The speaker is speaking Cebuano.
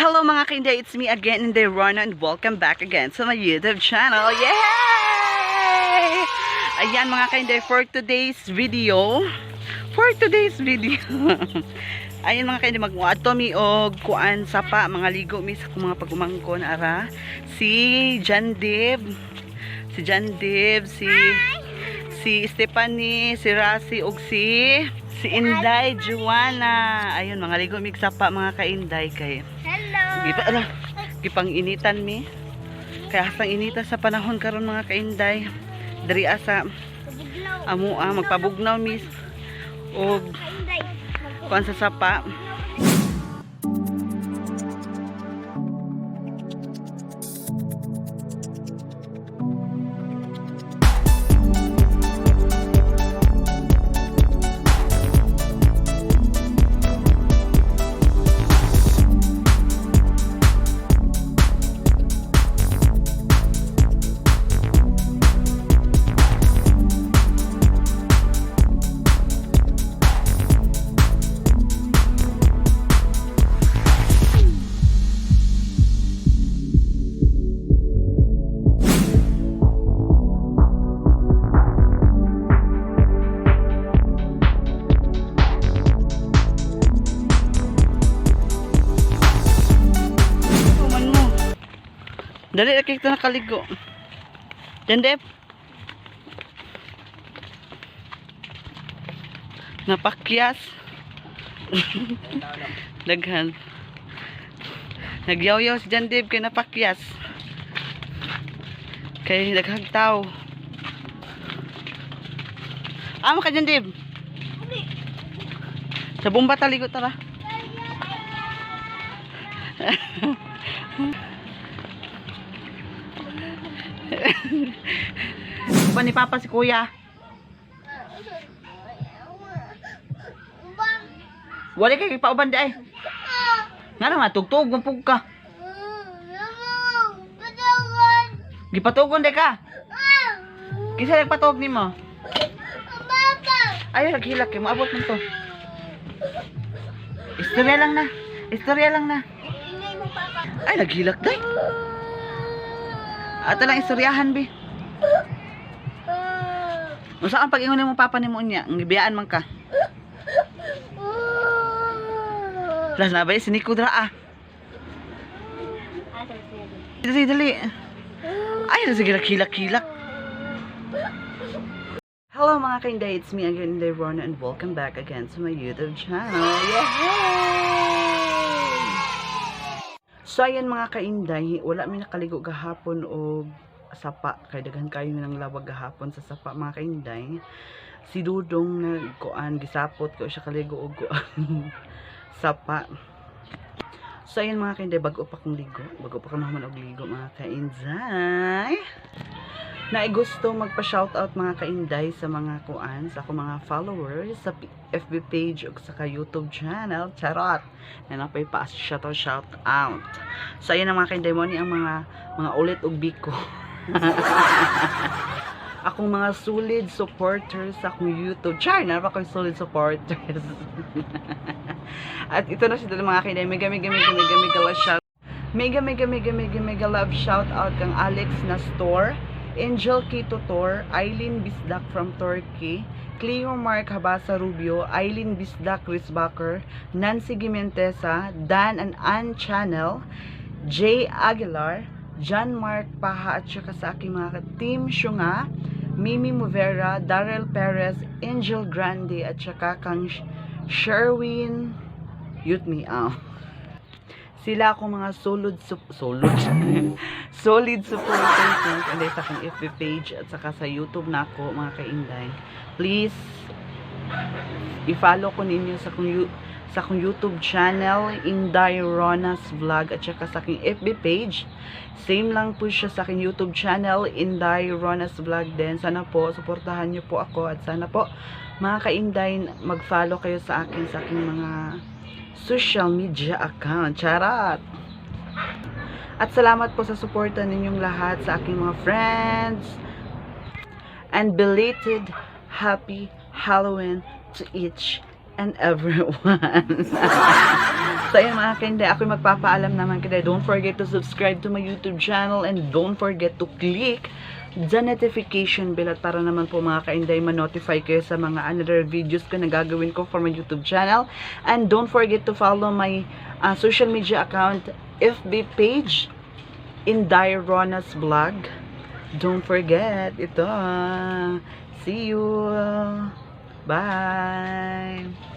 Hello, mga kainday, it's me again, Inday Rona, and welcome back again to my YouTube channel. Yay! Ayan, mga kainday, for today's video, ayan, mga kainday, mag-muadto mi og kuan, sapa, mga ligo mi sa akong mga pag-umangkon ara. Si Jandib, si Stephanie, si Rasi, ug si Inday Juana. Ayun, mga ligo mig sapa, mga kainday, kay Hello. Gipa, ala, gipang initan mi. Kaya hasang inita sa panahon karon, mga kainday. Diri sa Pabugnaw. Amua magpabugnaw mi og Kainday. kuan sa sapa. Man mo. Dali ra kay nakaligo. Jandep. Napakyas. Daghan. Nagyaw-yaw si Jandep kay napakyas. Kay daghang tao. Amo ka, Jandep. Sa bomba taligo, tara. Ba ni Papa si Kuya? Bang. Wala kay pauban di ay. Nga nga tugtog man pug ka. Patawan. Gipatugon di ka. Kinsa nagpatog nimo? Papa. Ay, naghilak kay moabot man to. Istorya lang na. Istorya lang na. Ingay mo, Papa. Ay, naghilak day. Ato lang istoryahan bi. Unsa ang pag-ingon nimo papa nimo unya? Ang gibiyaan man ka. Las na ba si Nico dra ah. Dali, dali. Ay, sige, hilak-hilak. Hello, mga kainday, it's me again, Inday Rona, and welcome back again to my YouTube channel. Yay! So ayan, mga kainday, wala mi nakaligo gahapon og sapa kay daghan kayo ng lawag gahapon sa sapa, mga kainday. Si Dudong nagkuan, gisapot ko siya kaligo og kuan sapa. So ayan, mga kainday, bago pa kong ligo, bago pa ko naman og ligo, mga kainday. Naigusto magpa-shoutout, mga kainday, sa mga kuan, sa akong mga followers sa FB page ug sa ka YouTube channel. Charot. Na napay pa shout out shout out. So ayan ang mga kainday mo ni ang mga ulit og biko. Akong mga solid supporters sa akong YouTube channel, pa ko'y solid supporters. At ito na sila, mga kainday. Mega mega mega mega mega love shout. Mega mega mega mega mega love shout out kang Alex Nastor, Angel Quito Tor, Eileen Bisdak from Turkey, Cleo Mark Habasa Rubio, Eileen Bisdak Risbacher, Nancy Gimentesa, Dan and Ann Channel, Jay Aguilar, John Mark Paha, at saka sa aking mga team Shunga, Mimi Movera, Darrell Perez, Angel Grande, at saka kang Sherwin Yut Me Out. Sila akong mga solid supporters, mga kainday, sa aking FB page at saka sa YouTube na ako, mga kainday. Please i-follow ko ninyo sa akong YouTube channel, Inday Ronas Vlog, at saka sa aking FB page. Same lang po siya sa aking YouTube channel, Inday Ronas Vlog din. Sana po suportahan niyo po ako at sana po, mga kainday, mag-follow kayo sa aking mga social media account. Charot! At salamat po sa suporta ninyong lahat sa aking mga friends. And belated happy Halloween to each and everyone. So, ayun, mga kainday, ako'y magpapaalam naman kainday. Don't forget to subscribe to my YouTube channel and don't forget to click the notification bell at para naman po, mga kainday, ma-notify kayo sa mga another videos ko na gagawin ko for my YouTube channel. And don't forget to follow my social media account, FB page, Inday Ronas Vlog. Don't forget, ito. See you. Bye.